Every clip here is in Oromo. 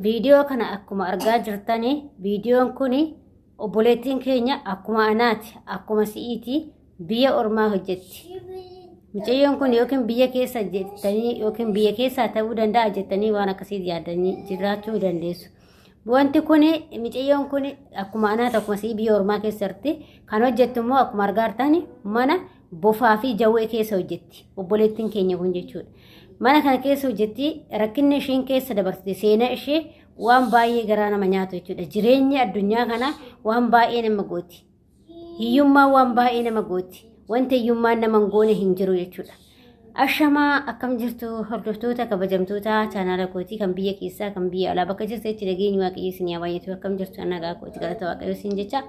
Viidiyoo kana akkuma argaa jirtani, viidiyoon kun obboleettiin keenya akkuma anaati, akkuma si'iiti biyya ormaa hojjetti. Mucayyoon kun yookiin biyya keessa jettanii yookiin biyya keessaa ta'uu danda'a jettanii waan akkasii yaadanii jiraachuu dandeessu. Wanti kun mucayyoon kun akkuma anaati, akkuma si'ii biyya ormaa keessa jirti. Kan hojjettu immoo akkuma argaa jirtani mana bofaa fi jawwee keessa hojjetti. Obboleettiin keenya kun jechuudha. Mana kana keessa hojjetti, rakkinni isheen keessa dabarsite, seenaa ishee waan baay'ee garaa nama nyaatu jechuudha. Jireenyi addunyaa kana waan baay'ee nama gooti. Hiyyummaan waan baay'ee nama gooti. Wanti hiyyummaan nama hin goone hin jiru jechuudha. Ashamaa, akkam jirtu hordoftoota kabajamtoota chaanaala kootii, kan biyya keessaa, kan biyya alaa, bakka jirtanitti nageenyi Waaqayyo isin haa baay'atu. Akkam jirtu? Nagaa kooti, galata Waaqayyo isin jecha.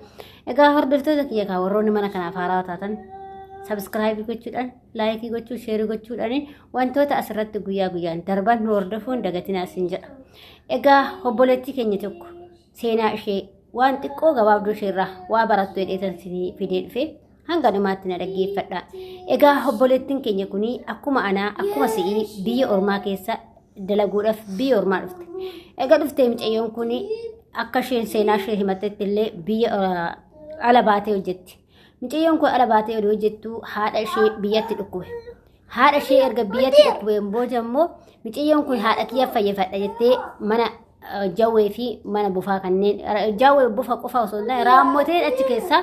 Egaa hordoftoota kiyya kaa warroonni mana kanaaf haaraa taatan, subscribe gochuudhaan, like gochuu, share gochuudhaan wantoota asirratti guyyaa guyyaan darban nu hordofuun dagatinaa isin jedha. Egaa obboleettii keenya tokko seenaa ishee waan xiqqoo gabaabduu isheerraa waa barattu jedheetan isinii fidee dhufe, hanga dhumaatti na dhaggeeffadha. Egaa obboleettiin keenya kun akkuma anaa, akkuma si'ii biyya ormaa keessa dalaguudhaaf biyya ormaa dhufte. Egaa dhuftee mucayyoon kun akka isheen seenaa ishee himattetti illee biyya ala baatee hojjetti. Mucayyoon kun ala baatee odoo hojjettu haadha ishee biyyatti dhukkube. Haadha ishee erga biyyatti dhukkubeen booda immoo mucayyoon kun haadha kiyya fayyifadha jettee mana jawwee fi mana bofaa kanneen, jawwee bofa qofa osoo hin taane raammoteen achi keessaa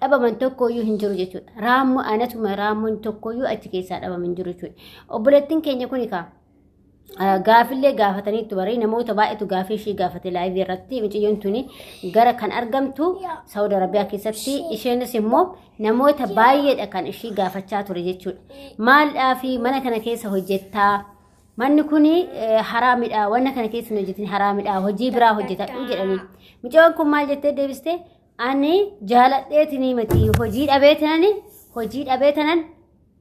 dhabaman tokkoyyuu hin jiru jechuudha. Raammoo anatuma raammoon tokkoyyuu achi keessaa dhabaman hin jiru jechuudha. Obboleettiin keenya kun egaa gaafillee gaafataniitu barii namoota baay'eetu gaafii ishii gaafate live irratti. Mucayyoon tuni gara kan argamtu Saawud Arabiyaa keessatti, isheenis immoo namoota baay'eedha kan ishii gaafachaa ture jechuudha. Maaldhaa fi mana kana keessa hojjettaa? Manni kun haraamidha. Wanna kana keessa hin hojjetin, haraamidha. Hojii biraa hojjetadhu jedhanii. Mucayyoon kun maal jettee deebiste? Ani jaaladheetinii miti, hojii dhabee tanan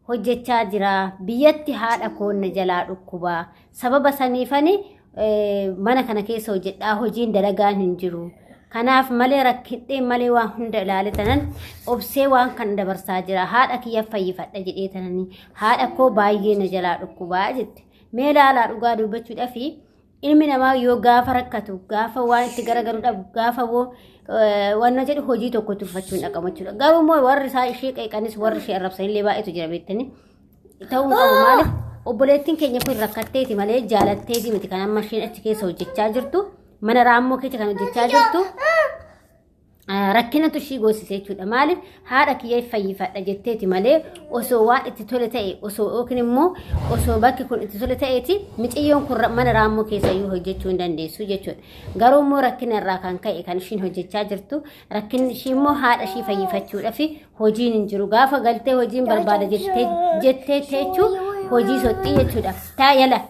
hojjechaa jira. Biyyatti haadha koonna jalaa dhukkubaa. Sababa saniifani mana kana keessa hojjedhaa, hojiin dalagaan hin jiru. Kanaaf malee rakkidhee malee waan hunda ilaale tanan obsee waan kan dabarsaa jira. Haadha kiyya fayyifadha jedhee tananii haadha koo baay'ee na jalaa dhukkubaa jette. Mee ilaalaa, dhugaa dubbachuudhaafi ilmi namaa yoo gaafa rakkatu, gaafa waan itti garagaru dhabu, gaafa waan jedhu hojii tokko tuffachuun dhaqamu jechuudha. Garuu immoo warri isaa ishee qeeqanis, warri ishee arrabsanillee baay'eetu jira beektanii. Ta'uu qabu. Maaliif? Obboleettiin keenya kun rakkatteeti malee jaalatteeti miti kan amma isheen achi keessa hojjechaa jirtu. Mana raammoo keessa kan hojjechaa jirtu. Rakkinatu ishii goosise jechuudha. Maaliif? Haadha kiyya fayyifadha jetteeti malee osoo waan itti tole ta'e, osoo yookiin immoo osoo bakki kun itti tole ta'eeti miciyyoon kun mana raammoo keessa iyyuu hojjechuu hin dandeessu jechuudha. Garuu immoo rakkina irraa kan ka'e kan ishiin hojjechaa jirtu, rakkinni ishii immoo haadha ishii fayyifachuudhaaf hojiin hin jiru. Gaafa galtee hojiin barbaada jettee teechuu hojii soxxii jechuudha. Taa yala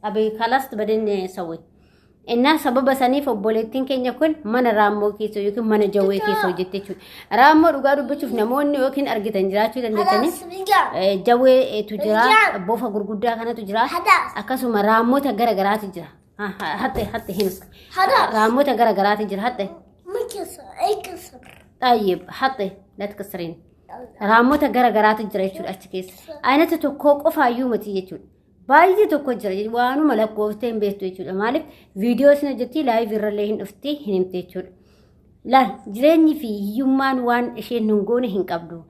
abii kalas badin sawwi. Innaa sababa saniif obboleettiin keenya kun mana raammoo keessa yookiin mana jawwee keessa hojjette jechuudha. Raammoo dhugaa dubbachuuf namoonni yookiin argitan jiraachuu dandeessanii, jawweetu jira, bofa gurguddaa kanatu jira, akkasuma raammota gara garaatu jira. Hatte hatte hin raammota gara garaatu jira hatte. طيب حطي، لا تكسرين. Raammota gara garaatu jira jechuudha achi keessa. Aynata tokko qofaayyuu miti jechuudha. Baay'ee tokko jira, waanuma lakkooftee hin beektu jechuudha. Maaliif? Viidiyoo isin hojjetti, live irrallee hin dhufti, hin himte jechuudha. Laal, jireenyi fi hiyyummaan waan isheen hin goone hin qabdu.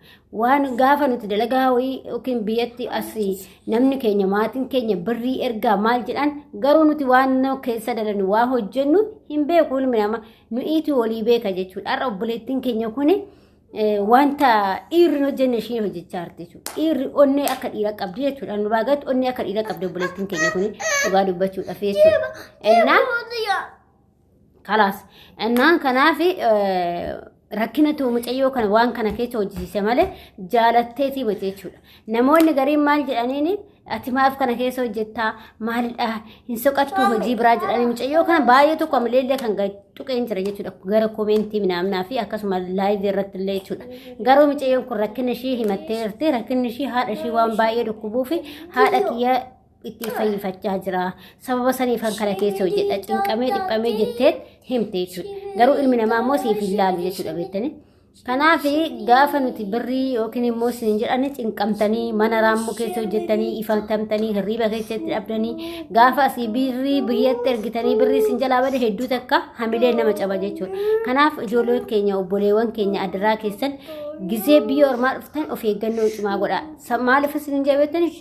Waan gaafa nuti dalagaa wayii yookiin biyyatti as namni keenya, maatiin keenya birrii ergaa maal jedhan, garuu nuti waan keessa dalannu, waa hojjennu hin beeku ilmi namaa, nu'iitu walii beeka jechuudha. Har'a obboleettiin keenya kuni wanta dhiirri hin hojjenne ishiin hojjechaa jirti jechuudha. Dhiirri onnee akka dhiira qabdi jechuudha. Nu baagatti onnee akka dhiira qabdi obboleettiin keenya kuni dhugaa dubbachuudhaaf jechuudha. Innaan kalaas innaan kanaaf rakkinatu mucayyoo kana waan kana keessa hojjisiise malee jaalatteetii miti jechuudha. Namoonni gariin maal jedhaniini? Ati maaf kana keessa hojjettaa? Maalidha? Hin soqattu hojii biraa jedhanii mucayyoo kana baay'ee tokko amaleellee kan tuqeen jira jechuudha. Gara comment minaamnaa fi akkasuma live irratti illee jechuudha. Garuu mucayyoon kun rakkina ishii himattee jirti. Rakkinni ishii haadha ishii waan baay'ee dhukkubuu fi haadha kiyya itti fayyifachaa jira. Sababa saniifan kana keessa hojjedha. Cinqamee dhiphamee jettee himte jechuudha. Garuu ilmi namaa immoo siif hin laalu jechuudha beektanii. Kanaaf gaafa nuti birrii yookiin immoo isin jedhani cinqamtanii mana raammoo keessa hojjettanii ifatamtanii hirriiba keessatti dhabdanii gaafa asii birrii biyyatti ergitanii birrii isin jalaa bade hedduu takka hamilee nama caba jechuudha. Kanaaf ijoolleen keenya obboleewwan keenya adaraa keessan gizee biyya ormaa dhuftan of eeggannoo cimaa godhaa. Maaliif isin hin jabeettani?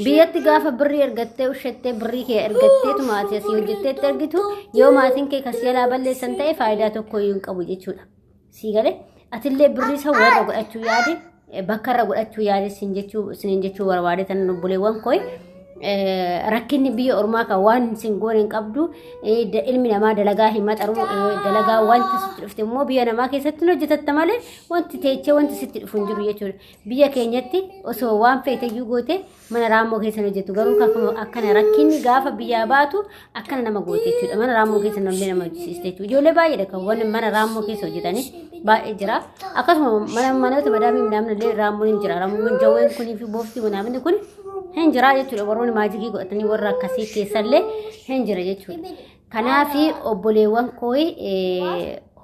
Biyyatti gaafa birrii ergattee ushettee birrii kee ergatteetu maatii asii hojjetteetti ergitu yoo maatiin kee kas jalaa balleessan ta'e faayidaa tokko iyyuu hin qabu jechuudha. Sii galee atillee birrii isa warra godhachuu yaade bakka irra godhachuu yaade sin jechuu sinin jechuu barbaade tan obboleewwan koo rakkinni biyya ormaa kan waan sin goone hin qabdu ilmi namaa dalagaa hin maxaru dalagaa wanta sitti dhufte immoo biyya namaa keessatti hin hojjetatta malee wanti teechee wanti sitti dhufu hin jiru jechuudha. Biyya keenyatti osoo waan feeteyyuu goote mana raammoo keessa hin hojjetu garuu akkana rakkinni gaafa biyyaa baatu akkana nama goote jechuudha. Mana raammoo keessa namni nama hojjisiiste jechuudha. Ijoollee baay'eedha kan wanni mana raammoo keessa hojjetanii baay'ee jira. Akkasuma mana manoota madaamii midhaamni illee raammoon hin jira. Raammoon jawween kunii fi boofti manaamni kun hin jira jechuudha. Warroonni maajikii godhatanii warra akkasii keessallee hin jira jechuudha. Kanaaf obboleewwan koo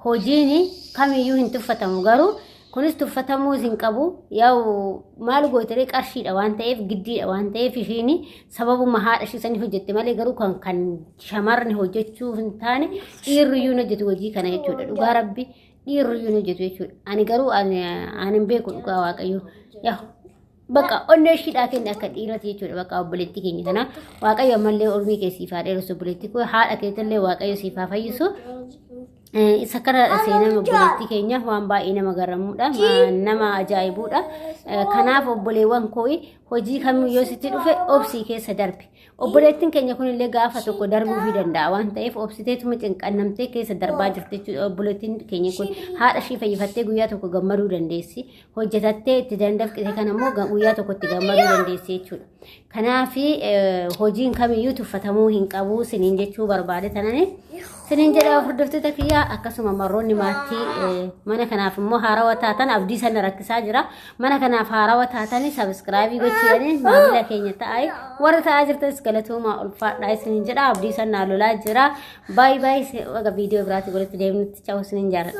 hojiin kamiyyuu hin tuffatamu garuu kunis tuffatamuu hin qabu. Yaa'u maal gooteree qarshiidha waan ta'eef giddiidha waan ta'eef ishiin sababuma haadha ishii sanii hojjette malee garuu kan kan shamarni hojjechuu hin taane dhiirriyyuu hin hojjetu hojii kana jechuudha. Dhugaa rabbi dhiirriyyuu hin hojjetu jechuudha. Ani garuu ani hin beeku dhugaa waaqayyo. Yaa'u bakka onnee ishiidhaa kenne akka dhiirati jechuudha bakka obboleettii keenya kana waaqayyo ammallee ormii kee siif haa dheeressu obboleettii koo haadha keetillee waaqayyo siif haa fayyisu. Isa kana seenaan obboleettii keenya waan baay'ee nama garramuudha nama ajaa'ibuudha. Kanaaf obboleewwan koo hojii kamiyyuu yoo sitti dhufe obsii keessa darbi. Obboleettiin keenya kunillee gaafa tokko darbuufii danda'a waan ta'eef obsiteetuma cinqannamtee keessa darbaa jirti jechuudha. Obboleettiin keenya kun haadha ishii fayyifattee guyyaa tokko gammaduu dandeessi. Hojjetattee itti dandafqite kana immoo guyyaa tokko itti gammaduu dandeessi jechuudha. Kanaaf hojiin kamiyyuu tuffatamuu hin qabu siniin jechuu barbaade tanani. Siniin jedha hordoftoota kiyyaa akkasuma marroonni maatii mana kanaaf immoo haarawa taatan abdii sana rakkisaa jira. Mana kanaaf haarawa taatanii sabiskiraabii gochuudhaan maamila keenya ta'aa warra ta'aa jirtanis galatoomaa ulfaadhaa isiniin jedha abdii sanaa lolaa jira. Baay'ee baay'ee viidiyoo biraatti walitti deemnutti cha'u isiniin jaalladha.